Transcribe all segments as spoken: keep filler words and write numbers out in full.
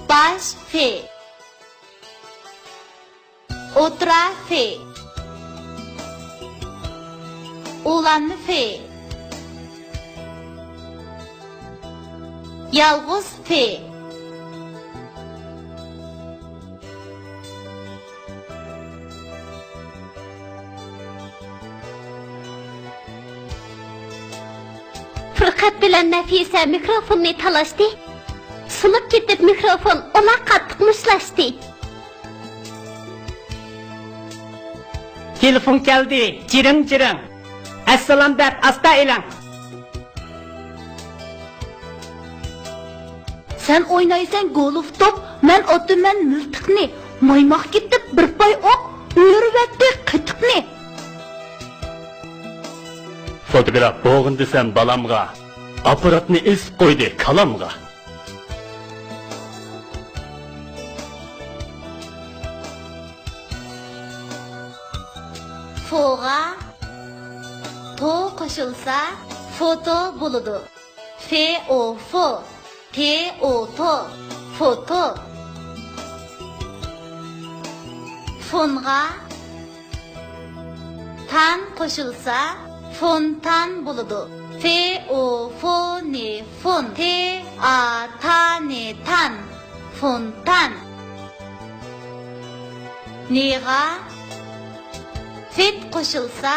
باش فې. ئوتتۇرا فې. ئۇلان فې. يالغۇز فې. پۇرقەت بىلەن نەفىسە مىكروفوننى تالاشتى. سۇنۇپ كېتىپ مىكروفون ئۇلار قاتتىق مۇشتلاشتى. تېلېفون كەلدى، جىرىڭ جىرىڭ. ئەسسالام دەپ ئاستا ئېلىڭ. سەن ئوينايسەن گولف توپ، مەن ئاتىمەن مىلتىقنى. مايماق كېتىپ بىر پاي ئوق، ئۆرۈۋەتتى قېتىقنى. فوتوگراف بوغۇن دېسەم بالامغا، ئاپپاراتنى ئېسىپ قويدى كالامغا. فوغا تو قوشۇلسا، فوتو بولىدۇ. فې ئو فو، تې ئو تو، فوتو. فونغا تان قوشۇلسا، فونتان بولىدۇ. فې ئو فو نې فون، تې ئا تا نې تان، فونتان. نېغا فىت قوشۇلسا،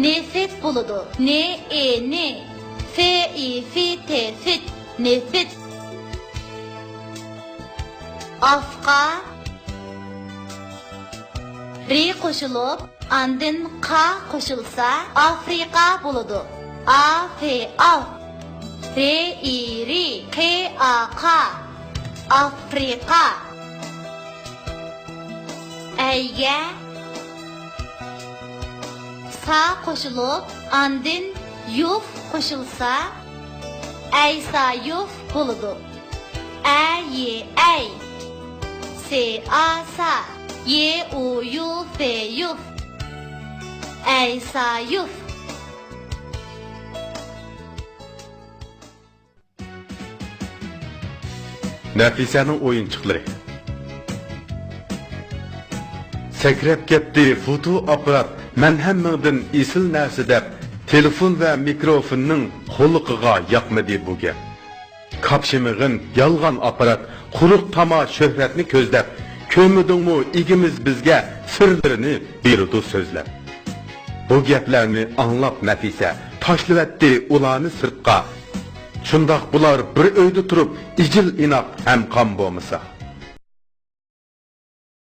نېفىت بولىدۇ. نې ئې نې، فې ئى فى تې فىت، نېفىت. ئافقا رى قوشۇلۇپ، ئاندىن قا قوشۇلسا، ئافرىقا بولىدۇ. ئا فې ئاف، رې ئى رى، قې ئا قا، ئافرىقا. ئەيگە سا قوشۇلۇپ، ئاندىن يۇف قوشۇلسا، ئەيسايۇف بولىدۇ. ئە يې ئەي، سې ئا سا، يې ئۇ يۇ فې يۇف، ئەيسايۇف. نەفىسەنىڭ ئويۇنچۇقلىرى. سەكرەپ كەتتى فوتو ئاپپارات، مەن ھەممىڭدىن ئېسىل نەرسە دەپ، تېلېفون ۋە مىكروفوننىڭ قۇلىقىغا ياقمىدى بۇ گەپ. كاپشىمىغىن يالغان ئاپپارات، قۇرۇق تاما شۆھرەتنى كۆزلەپ، كۆرمىدىڭمۇ ئىگىمىز بىزگە سىرلىرىنى بېرىدۇ سۆزلەپ. بۇ گەپلەرنى ئاڭلاپ نەپىسە، تاشلىۋەتتى ئۇلارنى سىرتقا. شۇنداق بۇلار بىر ئۆيدە تۇرۇپ، ئىجىل ئىناق ھەم قان بولمىسا.